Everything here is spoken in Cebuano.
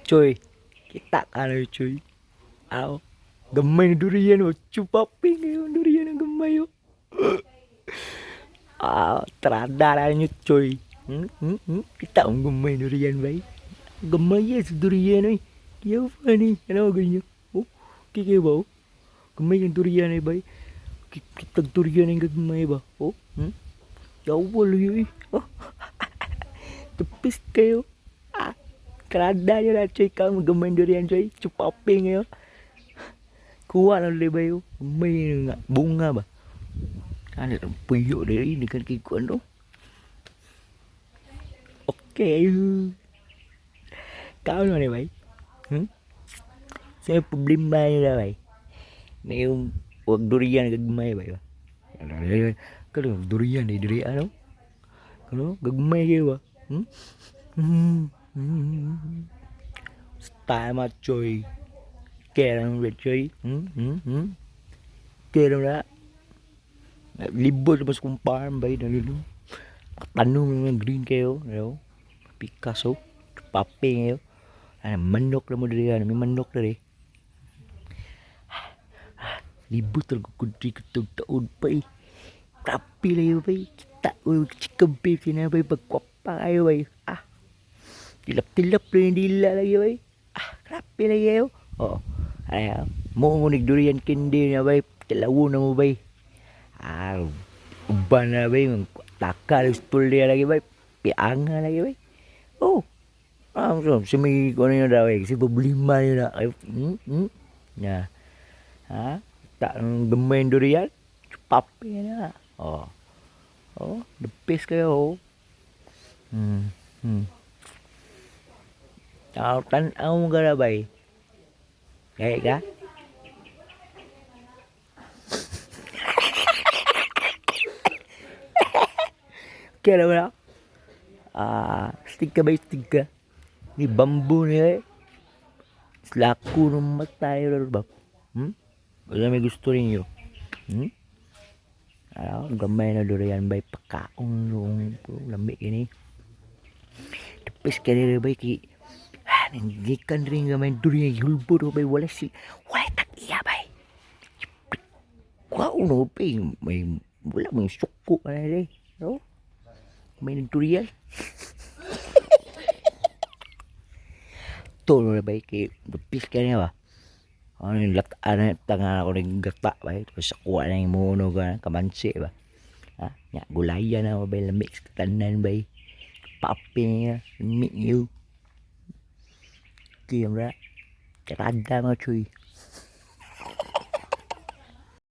Choy, kita ka na, Choy. Aw, gamay na durian oh. Chupaping ngayon durian ang gamay oh. Ah, trada na nyo, Choy. Kita ang gamay durian bay. Gamay yan sa durian oy. Kaya funny. Ano ganyan? Oh, kikay ba oh? Gamay ng durian ay bay. Kitag durian ang gamay ba? Oh? Yawal yun eh. Oh. Tupis kayo. Ah, trada nyo na, Choy. Kamo gamay durian, Choy. Chupaping ngayon. Kuha na ulit ba yun? Gamay nga. Bunga ba? Ano, puyo diri. Hindi ka kikuan no? Okay. Kau na ni bay? Sa problema nyo na bay? Na yung wag durian gagmay bay ba? Kalau durian di diri ano? Ano gagmay kayo ba? Hmm? Style mà chơi kè lang về chơi. Kè lang na. Libot mas kung farm bay na lulu. Tanong ng green kayo, ano? Picasso, pape ngayo. Ano, manok na mo diri, ano, may manok diri. Libot talaga kudri katog taon pa eh. Kapi na yun bay. Kita ko, chicken beef yun na bay. Pagkwapa kayo bay. Ah, tilap-tilap na yung dila lagi bay. Ah, grabe na kayo. Oo. Ay, mo ngunig durian candy na bay. Tilawo na mo bay. Ah, uban na bay. Taka na stool niya lagi bay. Pianga lagi bay. Oh. Ah, so, si may ano yun daw eh. Kasi problema yun na. Ay, Ya. Ha? Tak gemay durian. Papi na. Oh. Oh, the best kayo. Oh. Tao tan-aw mo ka na bay. Kaya ka? Kaya na ba? Ah, stick ka ba? Stick ka. Ni bamboo niya eh. Lako ng mata yun, ba? Wala may gusto rin yun. Ano, gamay na durian bay pagkaon noong lami ini. Tapos ka rin bay ki ah, nangikan rin gamay durian hulbo do bay wala si wala tag iya bay. Kuha no bay may wala may suko na rin. No? May durian. Tulo na bay kay tapos ka niya ba? Ano yung lataan na tanga ako ng gata ba? Tapos sa kuha na yung muno ka, kamansi ba? Ha? Nya, gulayan na ba? Lamig sa tanan ba? Papi niya, lamig niyo. Kaya ra, karada mga chuy.